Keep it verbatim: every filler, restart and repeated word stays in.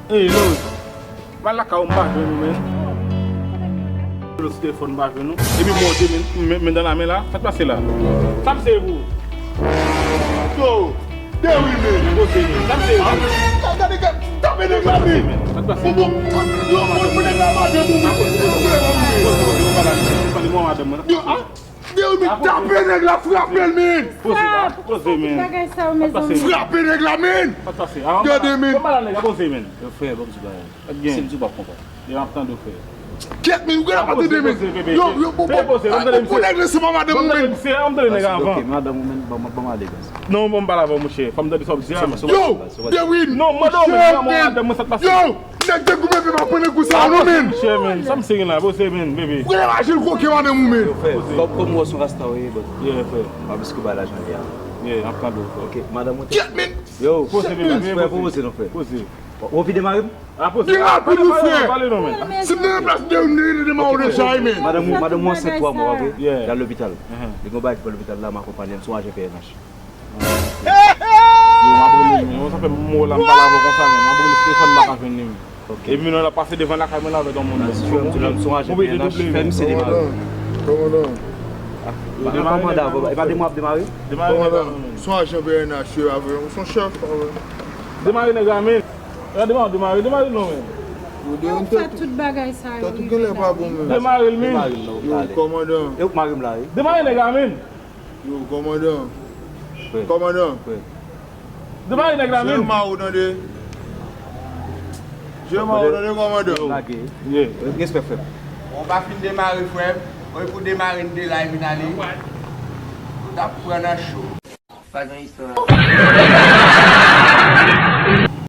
Ey, Loz, m al lakay ou, m pa jwenn ou, menn. Loz, telefòn, m pa jwenn ou. Epi m wè w te men, men, men dan lamen la. Sa k pase la? Sa m se pou? Yo, Dewin, menn. Poze, menn. Sa m se pou? Gade, gade, tape nèg la, menn. Sa k pase? Bon, bon, yo, bon, bon, nèg la, madanm ou, menn. Pale mwen, madanm mwen. Yo, ah. Dewin, men, tape nèg la, frape l, menn. Poze la, poze, menn. Bagay sa yo, mezanmi. Frape nèg la, menn. Sa k pase? Gade, menn. Ban m bal a nèg la, poze, menn. Yo, frè, ban m di bagay. Sa k gen? Si m di w p ap konprann. Yo, m ap tande w, frè. Kyèt, menn, ou gen la pa tande, menn. Yo, yo, bon, bon, bon, nèg la, se pa madanm ou, menn. An m tande nèg la avan. Ok, madanm ou, menn, ban m, ban m ale, guys. Non, ban m pale avè w, monchè. Fò m tande sa w ap di a. Yo, Dewin. Non, madanm ou, menn, madanm mwen, sa k pase? Yo! Nèg te goumen, pa pran nan kou sa, non, menn. Chè, menn. Sa m se gen la, poze, menn, bebe. Ou genlè pa jil koke madanm ou, menn. Yo, frè, kòm, kòm ou wè se yon rasta ou ye, but. Yeah, frè. Pa plis ke bay lajan li a. Yeah, m ap tande w, frè. Ok, madanm ou te. Kyèt, menn. Yo, poze, bebe, frè, poze. Poze, non, frè. Poze. Ou anvi demare m? A, poze. Li rapid, wi, frè. Pale non, menn. Si m te nan plas de ou, m te rele demare w deja, wi, menn. Madanm ou, madanm ou ansent twa mwa, ok? Yeah. Li al lopital. Li gen yon bagay ki fè lopital la, m akonpanye l, se yon ajan P N H. Yo, m ap rele li, menn. Sa fè m mò la, m pale avè w konsa, menn. M ap rele telefòn, m pa ka jwenn li, menn. Ok. Epi, menn, l ap pase devan lakay mwen la avèk yon moun, menn. Son ajan P N H, fè misye demare. Kòmandan. Yo, demare nèg la, menn. E pa demare, ap demare? Demare nèg la, menn. Son ajan P N H, yo, avè yon, son chèf, avè. Demare nèg la, menn. Yo, demare, demare, demare non, menn. Yo, de yon tèt, tout bagay sa yo, tèt ou genlè pa bon, menn. Demare l, menn. Yo, kòmandan. E ou k mare m la, wi. Demare nèg la, menn. Yo, kòmandan. Frè. Kòmandan. Frè. Demare nèg la, menn. Jema ou tande. Jema ou tande, kòmandan. Lage. Yeah. Respè, frè. Ou pa fin demare, frè. Ou pou demare n de la, vin ale. Ou t ap pran nan cho. Pa gen istwa.